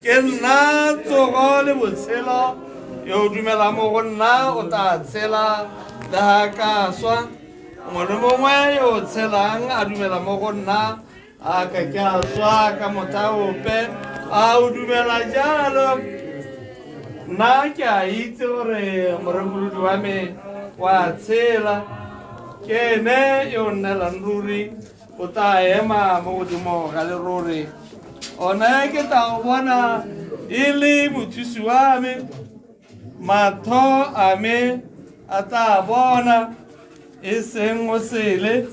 Ke nna tsogo le botshelo, yo o dumelang mo go nna o tla tshela le ga ka swa. Mongwe le mongwe yo o tshelang a dumela mo go nna a ka ke a swa ka motha ope. A o dumela jalo? Nna ke a itse gore morekolodi wa me wa tshela, ke ene yo o nnelang ruri. O tla ema mo godimo ga lerore. One ke tla o bona e le mothusi wa me. Matho a me a tla bona e seng o sele,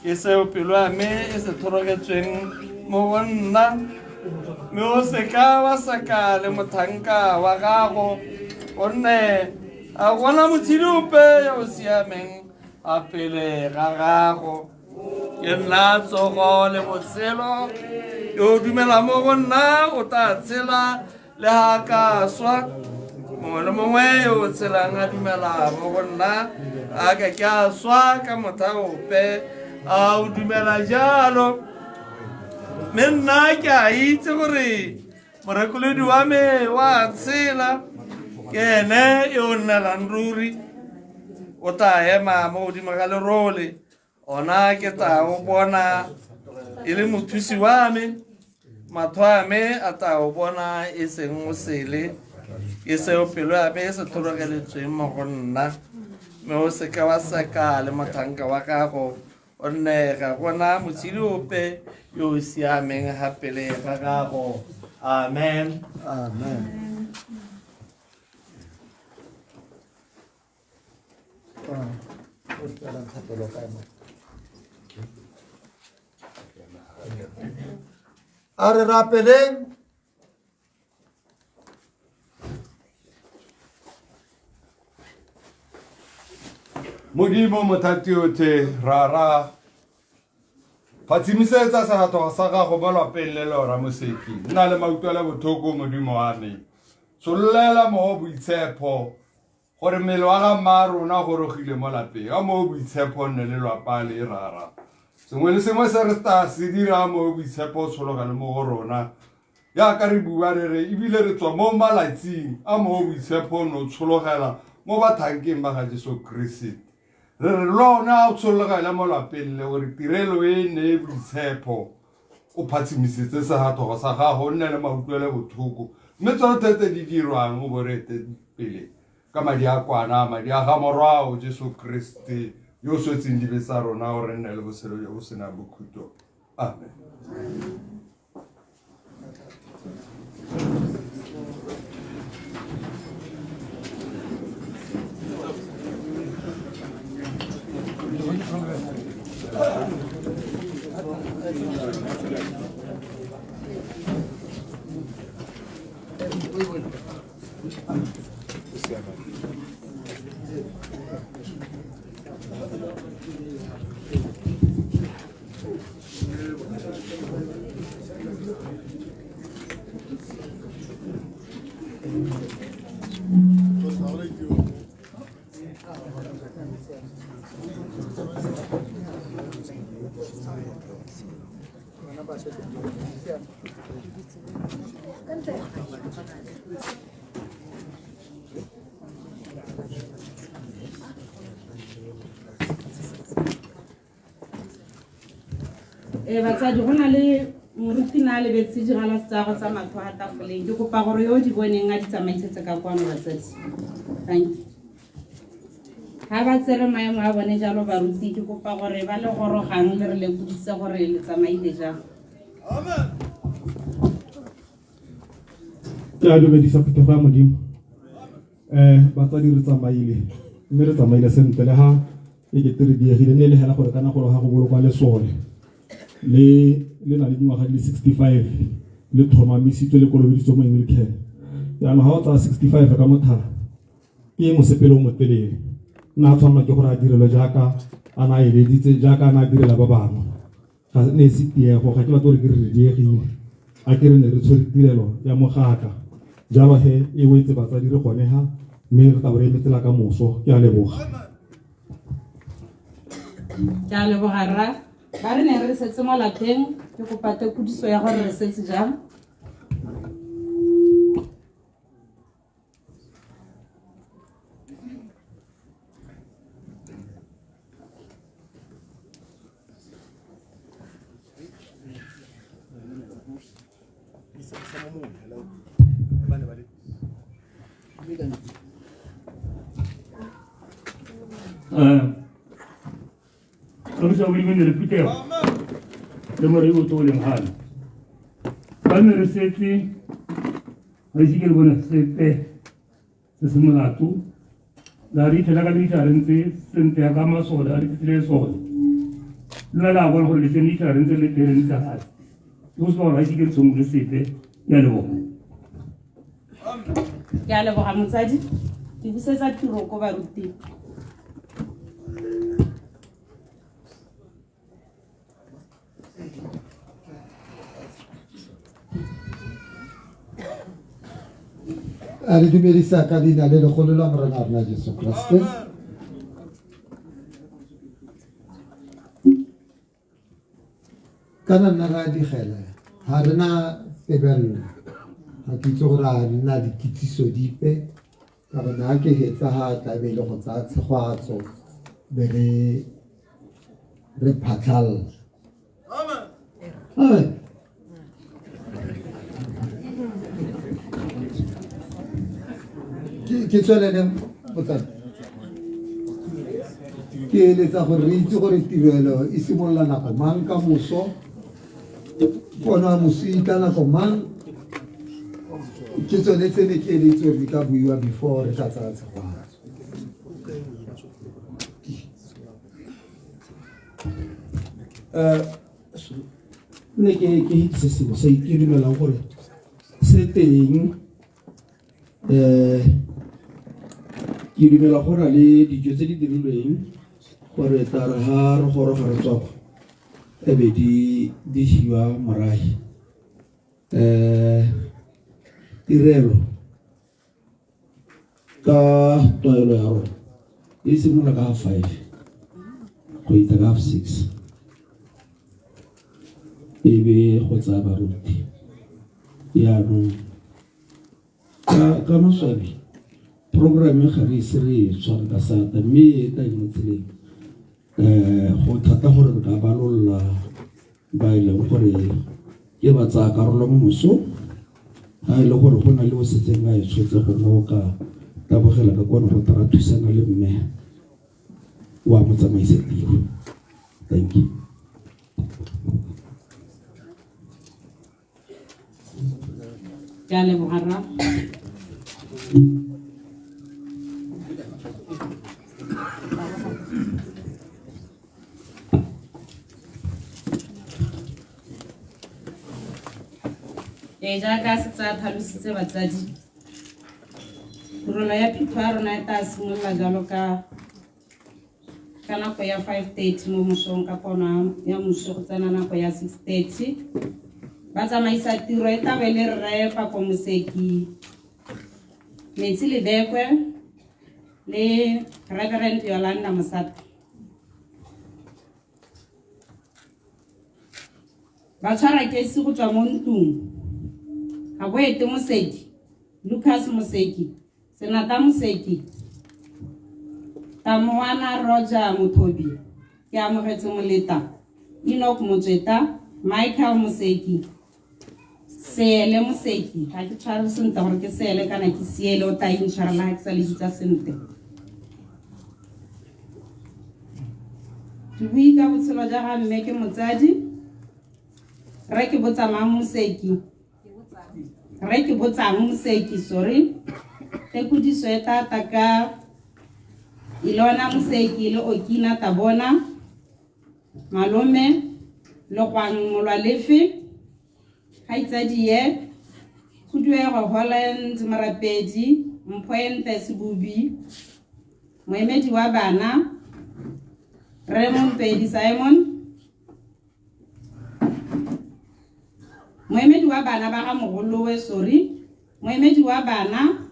ke seo pelo ya me e se tlhorogetsweng mo go nna. Mme o seka wa seka le mothanka wa gago, gonne a gona motshedi ope yo o siameng a pele ga gago. Ke nna tsogo le botshelo, yo o dumela mo go nna o tla tshela le ga ka swa. Mongwe le mongwe yo o tshelang a dumela mo go nna a ka ke a swa ka motha ope. A o dumela jalo? Mme nna ke a itse gore morekolodi wa me wa tshela, ke ene yo o nnelang ruri, o tla ema mo godimo ga lerole. Ona ke tla o bona e le mothusi wa me, matho a me a tla o bona e seng o sele, ke seo pelo ya me e se tlhologeletsweng mo go nna. Mme o seka wa seka le mothanka wa gago, gonne ga gona motshedi ope yo o siameng ga pele ga gago. Amen. Amen. A re rapeleng. Modimo Mothatiotlhe, Rara, phatsimisetsa segathogo sa gago mo lwapeng le lora moseki. Nna le mautlwele bothoko, Modimo wa me. Tshollela mogo boitshepho, gore mmele wa ga mma rona gorogile mo lapeng. Ka moo boitshepho nne le lwapa le, Rara. Sengwe le sengwe se re tla se dira mo boitshepho o tshologele mo go rona. Jaaka re bua re re ebile re tswa mo malatsing a mo boitshepho no tshologela mo bathankeng ba ga Jesu Keresete. Re re lona o tshologele mo lapeng le gore tirelo e ne e boitshepho, o phatshimisetse segathogo sa gago, o nne le mautlwele bothoko, mme tsotlhe tse di dirwang o bo re ete pele ka madi a kwana, madi a ga morwao Jesu Keresete yo o swetseng dibe tsa rona, gore re nne le botshelo jo bo senang bokhutlo. Amen. Ee, batsadi, go na le moruti na a lebetse digalase tsa go tsa matho a tafoleng. Ke kopa gore yo o di boneng a di tsamaisetse ka kwano, batsadi. Thank you. Ga ba tsere maemo a bone jalo baruti, ke kopa gore ba le gorogang le re lekodise gore le tsamaile jang. Amen. Ke a dumedisa phuthego ya Modimo. Batsadi re tsamaile, mme re tsamaile sentle le ha e kete re diegile, ne e le hela gore kana golo ga go bolokwa lesole le le na le dingwaga di le 65 le tlhomamisitswe le kolobeditswe mo Anglican. Jaanong ga o tsaya 65 ka mothala ke mosepele o motelele, nna a tshwanelwa ke gore a direlwe jaaka a na a eleditse, jaaka a na a direla ba bangwe. Ga ne e se tiego, ga ke batle gore ke re re diegile, a ke re ne re tshwere tirelo ya mogaka. Jalo he e wetse batsadi re gone ha, mme re tla bo re emetse la ka moso. Ke a leboga. Ke a leboga rra. Ba re ne re setse mo lapeng, ke kopa tekodiso ya gore re setse jang. Re sa le phuthego le morei o tlo o leng gane ba ne re setse ga ise ke re bone sepe se se molato la re itlhela ka le itlhela re ntse sentle ya ka masole a re fitlhile sole le la bona gore le tsene itlhela re ntse le tere ntse gae ke go se gore ga ise ke re tshomole sepe ke a leboga. Ke a leboga motsadi, ke busetsa tiro ko baruting. A re dumedisa ka leina le legolo la Morena rona Jesu Kriste. Kana nna ra digela ga re na tebelelo, ga ke itse gore a re na dikitsiso dipe ka gonne ga ke hetsa ga tla be le go tsaya tshegwatso be re re phatlhalla. Amen. Ke tswelele motsadi. Ke eletsa gore re itse gore tirelo e simolola nako mang ka moso, pono ya moso e tla nako mang. Ke tsone tse ne ke eletse gore di ka buiwa before re ka tsaya tshegwatso. Ne ke ke hitse sengwe se ke dumelang gore se teng, ke dumela go na le dijo tse di dirilweng gore tla re ha re goroga re tswa kwa e be di di fiwa morahi. Tirelo ka tlwaelo ya rona e simolola ka half five go itsa ka half six, e be go tsaya baruti. Yaanong ka maswabi programme ga re ise re e tshware ka sata, mme e tla mo tseleng. Go thata gore re ka balolla ba e leng gore ke ba tsaya karolo mo mosong, ga e le gore go na le o setseng a e tshotse gongwe o ka tabogela ka kwano go tla thusana le mme wa motsamaisa tiro. Thank you. Ke a leboga rra. Ee, jaaka setse a tlhalositse batsadi, tirelo ya phitlho ya rona e tla simolola jalo ka nako ya 5:30 mo mosong, ka pono ya moso go tsena nako ya 6:30. Ba tsamaisa tiro e tla be le rre Pako Moseki, Metsi Lebekwe le Reverend Yolanda Mosata. Ba tshwara kesi go tswa mo ntlong ga Boete Moseki, Lucas Moseki, Senata Moseki, Tamoana Roger Mothobi, ke amogetse Moleta, Enoch Motsweta, Michael Moseki, Seele Moseki. Ga ke tshware sentle gore ke Seele kana ke Siele, o tla intshwarela ga ke sa le bitsa sentle. Ke bue ka botshelo ja ga mme ke motsadi, rre ke botsamang Moseki, rre ke botsang Moseki, sorry. Tekodiso e tata ka Ilona Moseki le Okina Tabona, malome Legwang Molwalefe, kgaitsadie Khuduego Holland Morapedi, Mphoente Sebubi, moemedi wa bana Rre Mompedi Simon, moemedi wa bana ba ga mogolowe, sorry, moemedi wa bana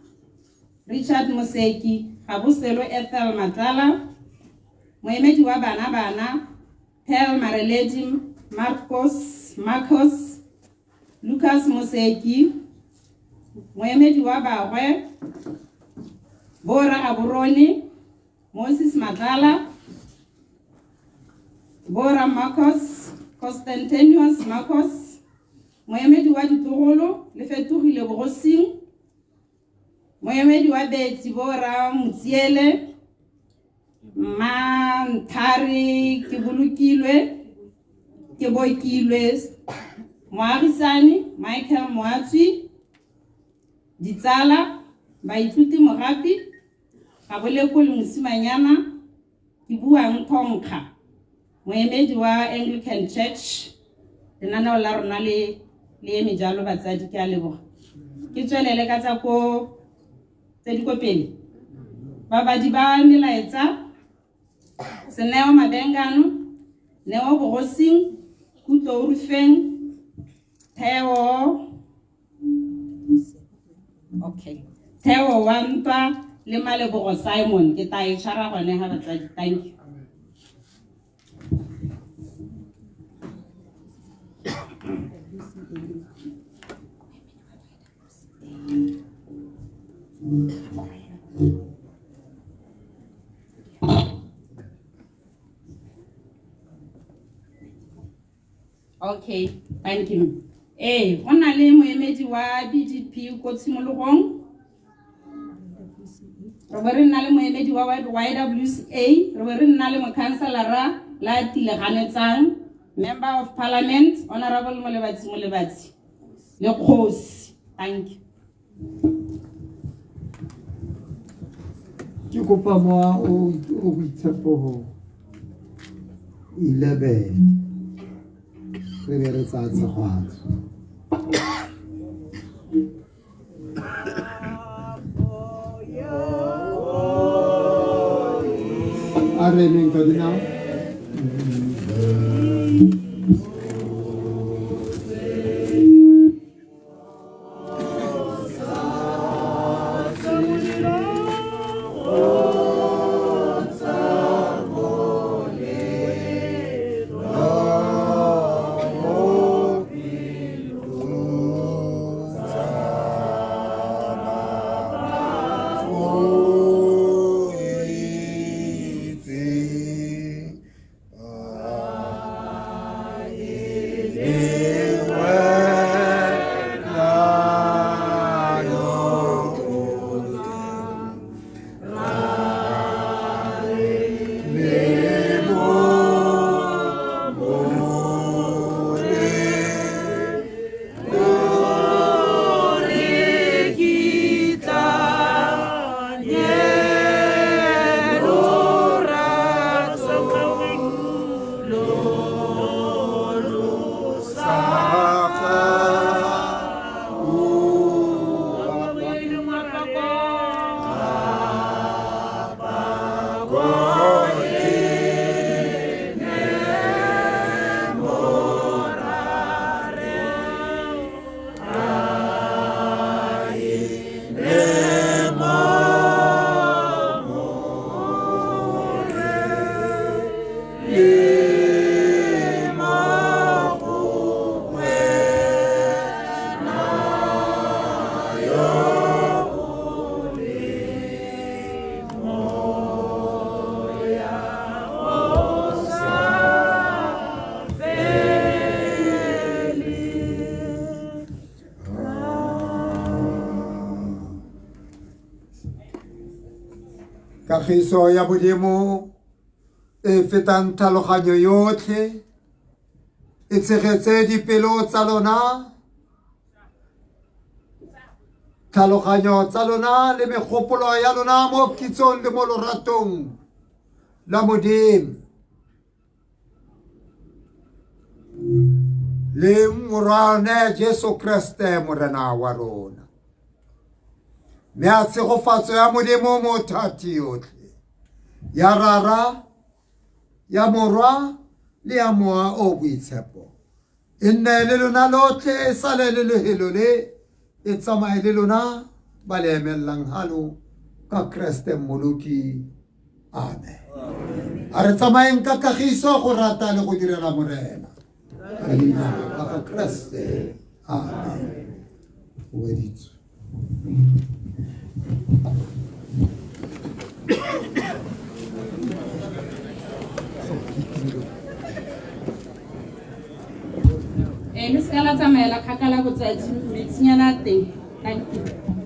Richard Moseki, Gaboselo Ethel Matlala, moemedi wa bana bana Pearl Mareledi, Marcos Lucas Moseki, moemedi wa bagwe Bora Gaborone, Moses Matlala, Bora Marcos, Constantinius Marcos, moemedi wa ditlogolo le Moemedi wa Betsi bo ra Motsiele, Mmanthare ke bolokilwe, ke bokilwe, moagisani Michael Moatswi, ditsala, baithuti Mogapi, Gaboleko le mosimanyana ke buang Thonkga, moemedi wa Anglican Church. Lenaneo la rona le le eme jalo batsadi, ke a leboga. Ke tswelele ka tsa ko tse di ko pele. Babadi ba melaetsa, Seneo Mabengano, Neo Bogosing, Kutlo Urufeng, Theo, okay, Theo wa Ntwa le Malebogo Simon. Ke tla e tshwara gone ga batsadi. Thank you. Okay, thank you. Ee, go na le moemedi wa BDP ko tshimologong. Re be re nna le moemedi wa YWCA, re be re nna le mokhanselara la Tileganetsang, Member of Parliament, Honorable Molebatsi Molebatsi, le kgosi. Thank you. Ke kopa mowa o o boitshepo go 11 re be re tsaya tshegofatso. A re emeng ka dinao. Kagiso ya Modimo e fetang tlhaloganyo yotlhe e tshegetse dipelo tsa lona, tlhaloganyo tsa lona le megopolo ya lona mo kitsong le mo loratong la Modimo le Morwa Jesu Kriste Morena wa rona. Mme a tshegofatso ya Modimo mo thati yotlhe, ya Rara, ya Morwa le ya Mowa o Boitshepo, e nne le lona lotlhe, e sale le lehelo le e tsamaye le lona ba le emellang hano ka Kriste Mmoloki. Amen. A re tsamayeng ka kagiso go rata le go direla Morena. Ka leina la ga Kriste. Amen. Go weditswe. Ee, le seka la tsamaela kgakala botsatsi, metsinyana a teng. Thank you.